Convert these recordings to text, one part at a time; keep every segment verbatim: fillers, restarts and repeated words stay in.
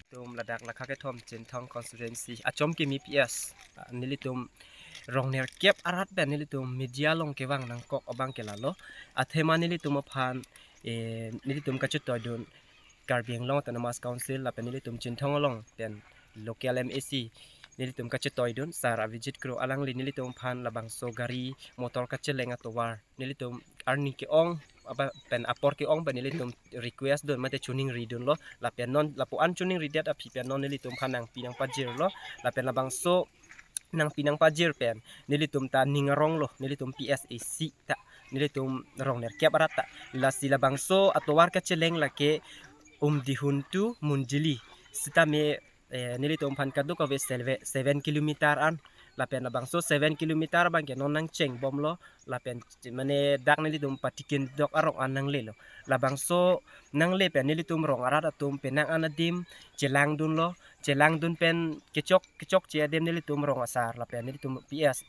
Tum ladak lakha kethom Chinthong constituency Achomkimi P S, ah, nelitum rong nerkep arat pen nelitum media along kevang nangkok abang ke lalo. Athema nelitum aphan, eh, nelitum kachetoidun Karbi Anglong Autonomous Council lapen nelitum Chinthong along pen local M A C nelitum kachetoidun Sar Abhijit Kro alangli nelitum aphan labangso gari motor kacheleng atovar nelitum arni ke-ong apa pen apor ke-ong pen nelitum request dun mate choningri dunlo, lapen non lapu-an choningridet aphi pen non nelitum aphan nangpi nangpajirlo, lapen labangso nangpi nangpajir pen nelitum ta ning aronglo, nelitum P S A C ta, nelitum rong nerkep arat ta. Lasi labangso atovar kacheleng lake Umdihun to Munjili sitame, eh, nelitum aphan kadokave selve-, seven kilometer an, lapen labangso seven kilometer abang ke non nangchengbomlo, lapen mane dak nelitum patikin dok arong an nanglelo. Labangso nangle pen nelitum rong arat atum penang an adim chelangdunlo, chelangdun pen kechok kechokche adim nelitum rong asar lapen nelitum P S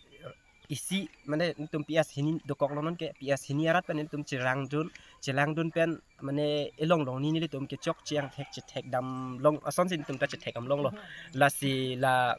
isi mane nelitum P S hini dokoklo non ke P S hini arat pen nelitum chelangdun, chelangdun pen mane elong longni nelitum kechokche angthek chethekdam long asonsi nelitum ta chethekdam longlo. Lasi la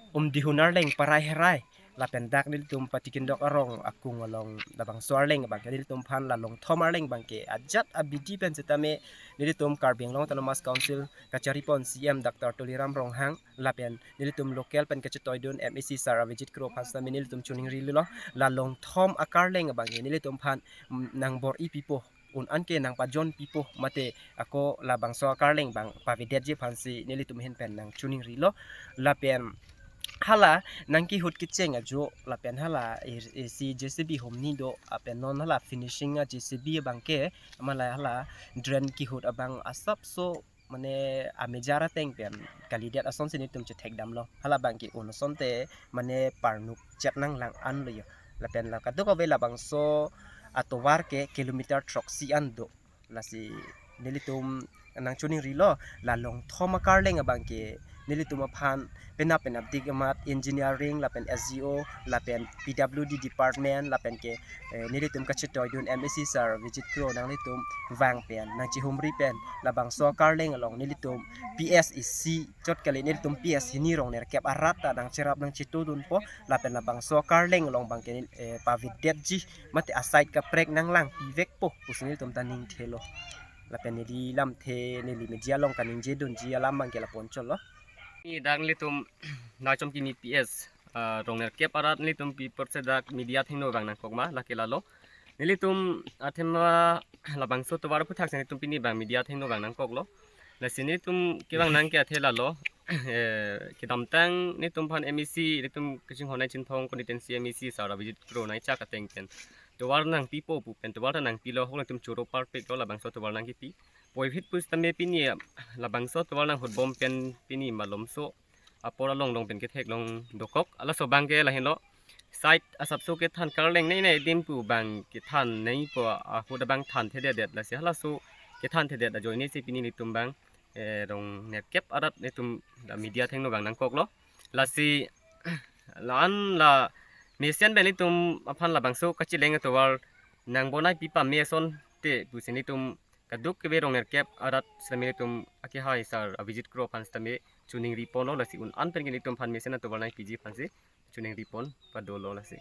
Umdihun arleng Parai Herai lapen dak nelitum patikin dok arong akung along labangso arleng abang ke nelitum aphan la Longthom arleng abang ke ajat abidi pen sitame nelitum Karbi Anglong Autonomous Council kacharipon C M Doctor Tuliram Ronghang lapen nelitum local pen kachetoidun M A C Sar Abhijit Kro aphan sitame nelitum choningrilo, la Longthom akarleng abang ke nelitum aphan, mm, nangbor-i pipo, un-an ke nangpajon pipo mate ako labangso akarleng abang pavedetji aphansi nelitum ahin pen nangchoningrilo. Lapen hala nangkehut kecheng ajo lapen hala i-, isi J C B humni do, lapen non hala finishing a J C B abang ke mala hala drain kehut abang asapso mane amejar ateng pen kalidet asonsi nelitum chethekdamlo. Hala abang ke un asonte mane parnuk chet nanglang anlo yo. Lapen la kadokave labangso atovar ke kilometer throksi an do. Lasi nelitum nangchoningrilo, la Longthom akarleng abang ke nelitum aphan penap penapdik amat engineering lapen S G O lapen P W D department lapen ke, eh, nelitum kachetoidun M A C Sar Abhijit Kro nanglitum vang pen nangchihumri pen labangso akarleng along nelitum P S isi chot kali nelitum P S hini rong nerkep arat ta nangcherap nangchetodunpo, lapen labangso akarleng along abang ke, eh, pavedetji mate aside kaprek nanglangpi vekpo pusi nelitum ta ningthelo. Lapen neli lamthe neli media along kaningjedunji alam abang ke lapu-an chotlo. Ni dak nelitum Achomkimi P S, ah, rong nerkep arat nelitum pi apotsi dak media athengno vang nangkok ma, lake lalo. Nelitum athema labangso atovar aphuthak si nelitum pini abang media athengno vang nangkoklo. Lasi nelitum kevang nang ke athe lalo. Eh, kedamtang nelitum aphan M A C, nelitum kachinghon nai Chinthong constituency M A C Sar Abhijit Kro nangchak ateng pen tovar nangpipo pu pen tovar ta nangpilo, ahok nelitum choro parpiklo labangso atovar nangkipi. Puvoiphit pusitame pini labangso atovar nanghutbom pen pini malomso apor along long pen ketheklong dokok. Halaso abang ke lahenlo. Side asapso kethan karleng nei nei adim pu abang kethan neipo, ahut abang thanthededet, lasi halaso kethanthedet ajoine si pini nelitum abang, eh, rong nerkep arat nelitum la media athengno vang nangkoklo. Lasi la-an la mesen pen nelitum aphan labangso kacheleng atovar nangbonai pi pame asonte pusi nelitum kadokave rong nerkep arat sitame nelitum akehai Sar Abhijit Kro aphan sitame choningriponlo, lasi un-an pen ke nelitum aphan mesen atovar nangpiji aphansi choningripon padolo lasi.